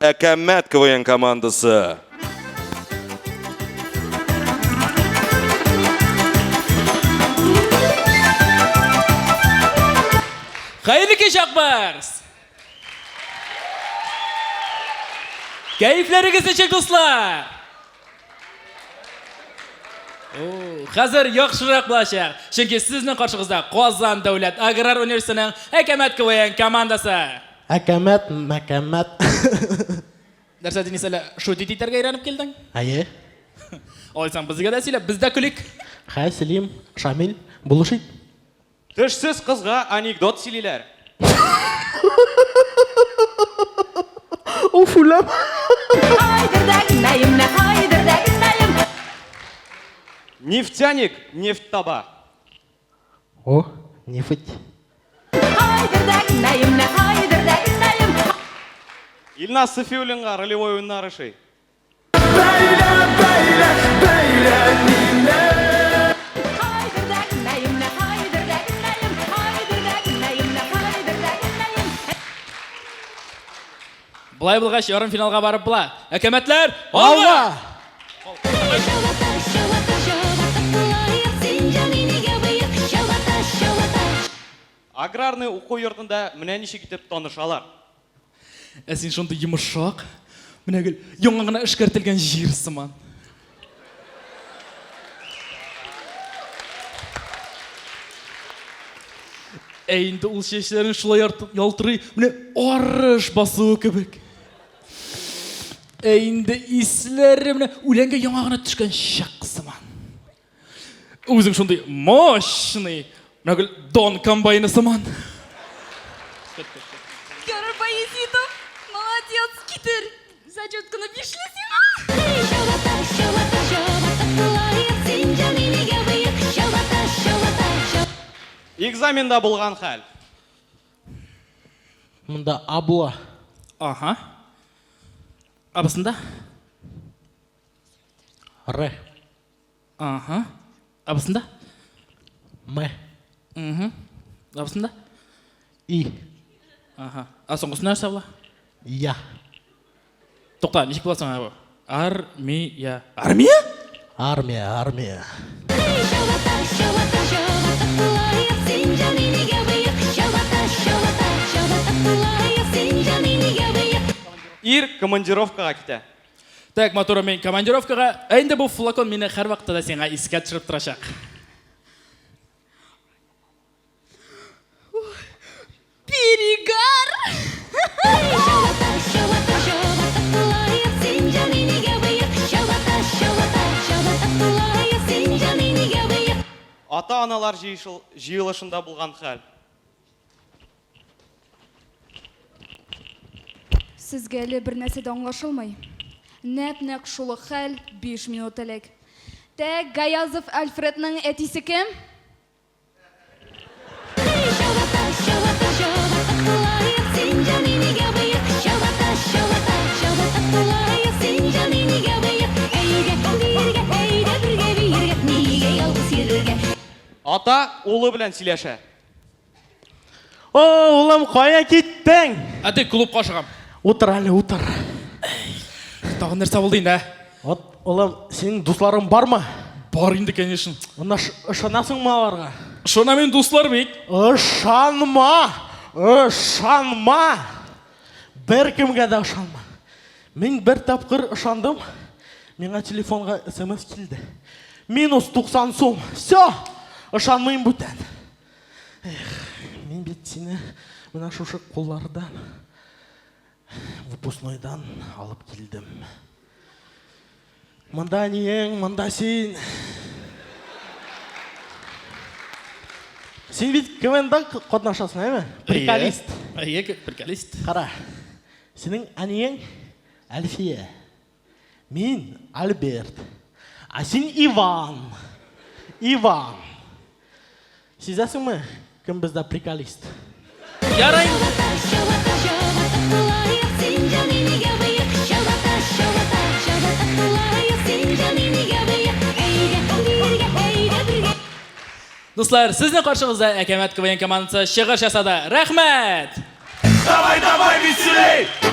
Әкәмәт КВН командасы. Хәерле кич, Акбарс! Кәефләрегез ничек, дуслар? Хәзер яхшырак булачак, чөнки сезнең каршыгызда Казан дәүләт аграр университетының Әкәмәт КВН командасы. Әкәмәт, мәкәмәт. Нәрсә, Денис, әллә шутить итәргә өйрәнеп килдең? Әйе. Алайсаң безгә дә сөйлә, без дә көлик. Хәй, Селим, Шамил, булыш ит. Тешсез кызга анекдот сөйлиләр. Уф, үләм. Нефтяник нефть таба. О, нефть. Илназ Сафиуллинга ролевой уеннар ошый. Болай булгач, ярымфиналга барып була. Әкәмәтләр, алга! Аграрный уку йортында менә ничек итеп танышалар. Ә син шундый йомшак, менә гел яңа гына эшкәртелгән җир сыман. Ә инде ул чәчләрең шулай ялтырый, менә арыш басуы кебек. Ә инде исләре менә үләнгә яңа гына төшкән чык сыман. Үзең шундый мощный, менә гел Дон комбайны сыман. Ярар, Баязитов, молодец, китер. Зачетканы бишле сиңа. Экзаменда булган хәл. Монда А була. Ага. Абысында? Р. Ага. Абысында? М. Угу. Абысында? И. Ага. А соңгысы нәрсә була? Я. Тукта, ничек була соң бу? Армия. Армия? Армия, армия. Ир командировкага китә. Так, матурым, мин командировкага. Ә инде бу флакон мине һәрвакытта да сиңа искә төшереп торачак. Перегар! Ата-аналар җыелышында булган хәл. Сезгә әле бер нәрсә дә аңлашылмый. Нәп-нәкъ шул ук хәл 5 минут элек. Тәк, Гаязов Альфредның әтисе кем? Ата улы белән сөйләшә. О, улым, кая киттең? Әти, клубка ашыгам. Утыр әле, утыр. Тагын нәрсә булды инде, ә? Вот, улым, синең дусларың бармы? Бар инде, конечно. Монда ышанасыңмы аларга? Ышанам инде, дуслар бит. Ышанма! Ышанма! Беркемгә дә ышанма. Мин бер тапкыр ышандым, миңа телефонга смс килде. Минус 90 сум. Все! Ышанмыйм бүтән. Эх, мин бит сине менә шушы куллардан выпускнойдан алып килдем. Монда әниең, монда син. Син бит КВНда катнашасың, әйме? Приколист. Әйе, приколист. Кара. Синең әниең Әлфия. Мин Альберт. Ә син Иван. Иван. Сизәсеңме, кем бездә приколист? Ярый. Дуслар, сезнең каршыгызда Әкәмәт КВН командасы чыгыш ясады. Рәхмәт! Давай, давай, веселей!